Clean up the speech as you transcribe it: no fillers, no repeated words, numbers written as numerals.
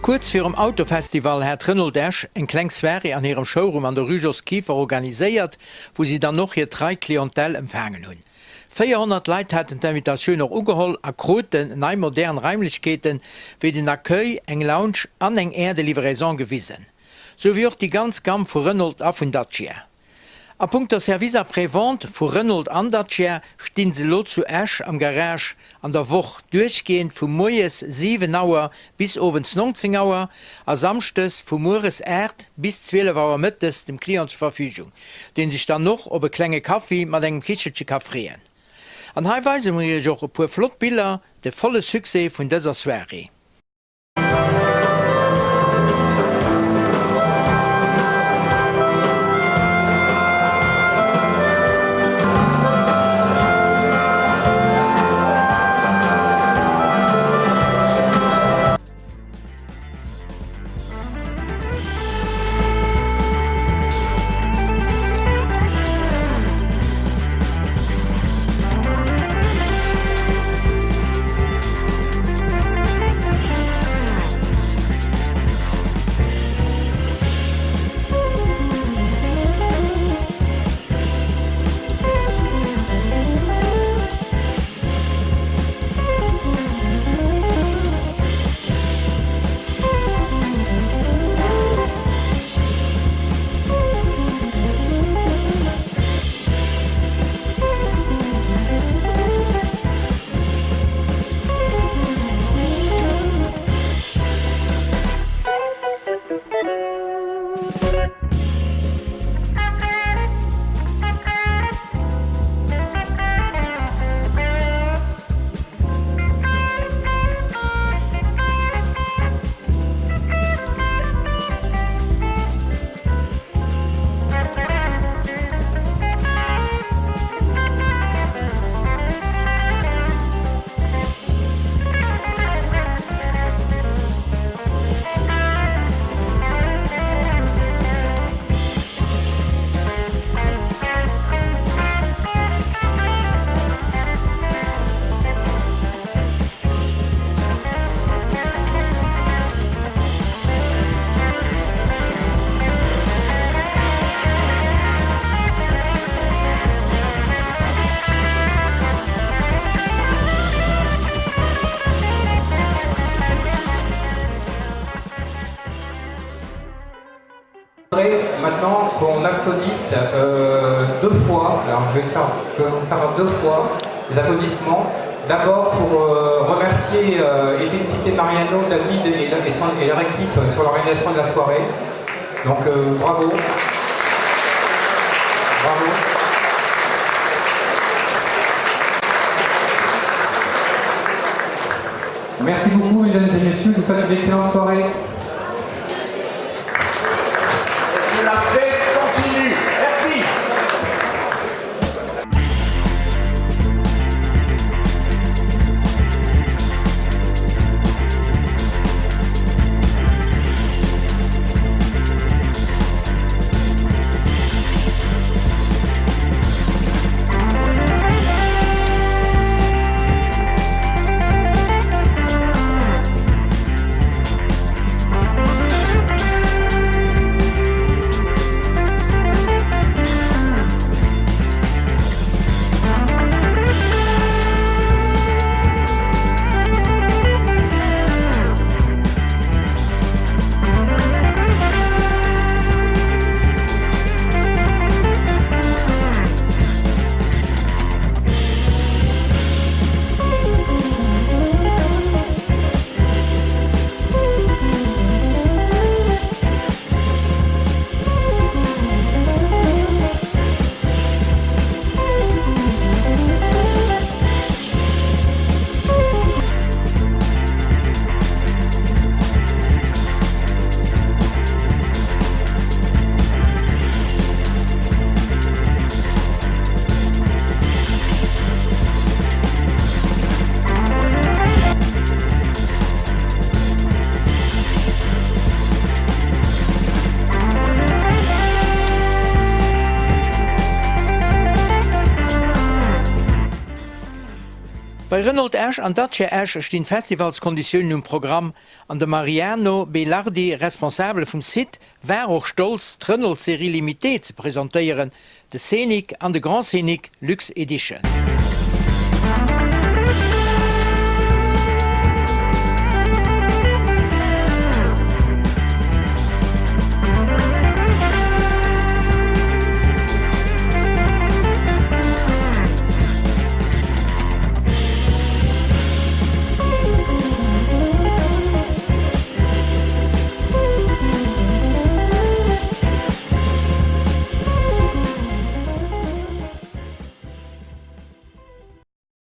Kuerz virum Autofestival hat Renault Esch eng kleng Soirée an hirem Showroom an der Rue Jos Kieffer organiséiert, wou si dann och hir trei Clientèle empfaangen hunn. 400 Leit haten d'Invitatioun och ugeholl a kruten nei modern Raimlechkeeten, wéi den Accueil, eng Lounge an eng Aire de livraison gewisen, sou wéi och déi ganz Gamme vu Renault a vun Dacia. A punkto Service après-vente vu Renault an Dacia stinn se elo zu Esch am Garage an der Woch duerchgehend vu moies 7 Auer bis owends 19 Auer a samschdes vu mueres 8 bis 12 Auer mëttes dem Client zur Verfügung, deen sech dann och op e klenge Kaffi mat engem Kichelche ka freeën. An hei weise mir iech och e puer flott Biller, de volle Succès vun dëser Soirée. Maintenant qu'on applaudisse euh, deux fois, alors je vais faire, je vais vous faire deux fois les applaudissements. D'abord pour euh, remercier euh, et féliciter Mariano, David et, et, son, et leur équipe sur l'organisation de la soirée. Donc euh, bravo. Bravo. Merci beaucoup mesdames et messieurs, je vous souhaite une excellente soirée. La fête continue. Merci. Bei Renault Esch an Dacia Esch stinn d'Festivalskonditiounen um Programm an de Mariano Belardi, Responsabele vum Site, war och stolz, d'Renault Série Limitée ze presentéieren, de Scénic an de Grand Scénic Luxe Edition.